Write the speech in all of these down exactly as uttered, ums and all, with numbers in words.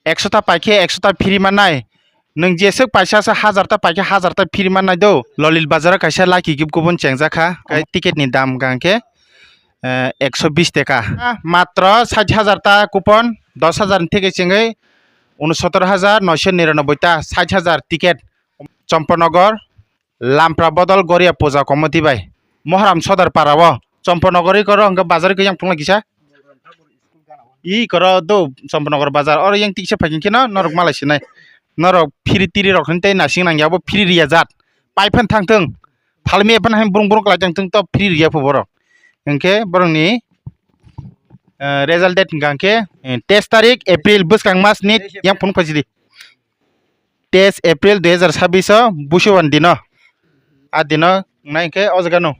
Ekso ta paikhe ekso ta free mannai. Nwng jeswk paisa se hajar ta paikhe hajar ta free mannai do. Lolil bazaro kaisa lucky gift coupon chengjak kha. Kai ticket ni dam hwnkha khe, eh, ekso bis teka. Matro sait hajar ta coupon, dos hajar ni theke chengwi unosotor hajar noisho niranoboi ta, sait hajar ticket. Chomponogor, Lampra bodol Goria puja committee bai. Mohram Sodar para o. Chomponogor i koro hwnkhe bazar khe yang phunukla kisa. I koro do Chomponogor bazar. Oro yang tiksa phai khe no norok malai sinai. Norok phiri tiri rok hwn tei nasing nang ya bo phiri riya jat. Pai phan thang thung. Phalmi phan hai brung brung lai thang thung to phiri riya pho borok. Hwnkhe borok ni, eh, result date hwnkha khe, eh, teis tarik April bwskang mas ni yang phunuk phai sidi. Teis April dui hazar sabbish o Busuwan dino. A dino wngnai khe o jaga no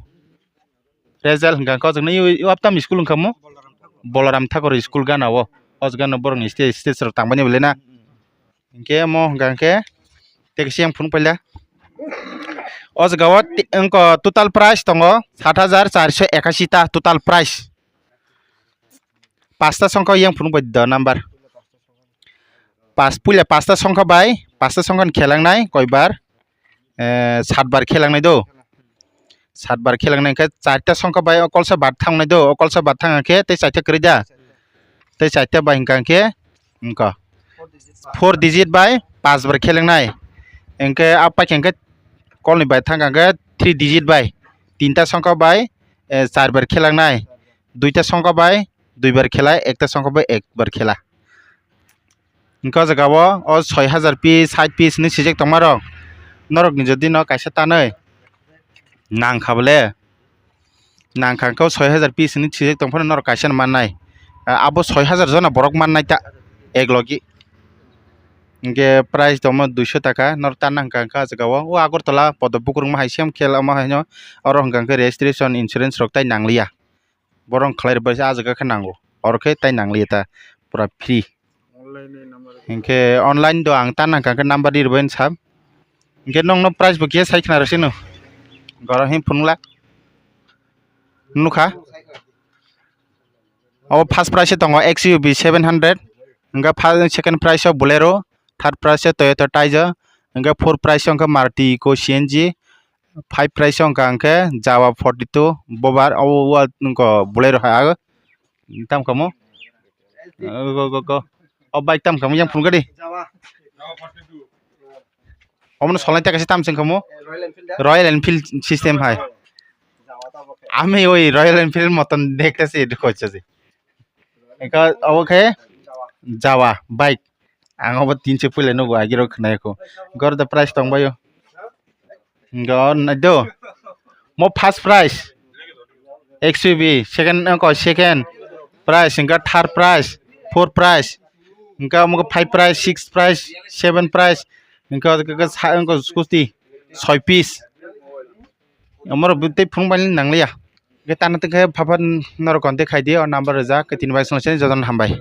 result hwnkha khe o jaga no i, i, Aptam school wngkha mo? Bolaram Thakur school gana o. O jaga no borok ni stage, stage rok tangmani bwle na. Hinkhe mo hwnkha khe tei kisa yang phunuk paila. O jaga o ti-, wngkha total price tongo sat hajar charso ekashi ta total price. Pasta songkha yang phunuk bai do number. Pas, puila pasta songkha bai, pasta songkha ni khelangnai koibar, eh, satbar khelangnai do. Satbar khelangnai khe charta songkha bai o kolsa bat thangnai do, o kolsa bat thang khe tei charta kwrwi da. Tei charta bai hwnkha khe wngkha four digit bai pas bar khelangnai. Hwnkhe a paikha khe kolni bai thang khe three digit bai tinta songkha bai, eh, char bar khelangnai. Duita songkha bai dui bar khela, ekta songkha bai ek bar khela. Hwnkhe o jaga o, o soi hajar piece, sait piece hinwi swijak tongma rok. Norok ni jodi no kaisa tanwi nang kha bole, nang kha hwnkhe o soi hajar piece hinwi swijak tong phano norok kaisa no mannai. A-, abo soi hajar jona borok mannai ta ek logi. Hwnkhe price tongma duiso taka, norok ta nang kha hwnkhe o jaga o, o Agartala podo bukurungma hai sem khel omo hai no, oro hwnkha hwnkhe registration insurance rok tai nang liya. Borok khlai rwbaisa ah jaga khe nango, oro khe tai nangliya ta pura free. Hinkhe online do ang ta nangkha khe number ri rwbaini sab. Hinkhe nokno price bo khe sai khna rwsino. Goro hin phunukla. Nukha. Abo first price tongo X U V seven hundred. Hinkhe first, second price o Bolero, third price o Toyota Taizo, hinkhe fourth price o hinkhe Maruti Eeco C N G, five price o hwnkha hwnkhe Jawa forty two bobar, obo o wngkha Bolero hai. Tam kamo? Go, go, go. O bike tam kamo yang phunukha di. Omono solnai ta kaisa tam se wngkha mo? Royal Enfield system hai. Ami oi Royal Enfield moton dekhte se edu khojcha se. Eka obo khe Jawa bike. Ang obo tinse puila nugo agiro khwnai kho. Gor da price tong baio. Go nai do. Mo first prize X U V, second, ko second prize, hingka third prize, fourth prize, hingka mo five prize, six prize, seven prize, hingka, hingka, hingka scooty soi piece. Amoro bwtwi phunuk bai nangliya. Hingke tana tongkhe phaphan norok contact khai di, o number rijak, tini bai songchani jotono hambai.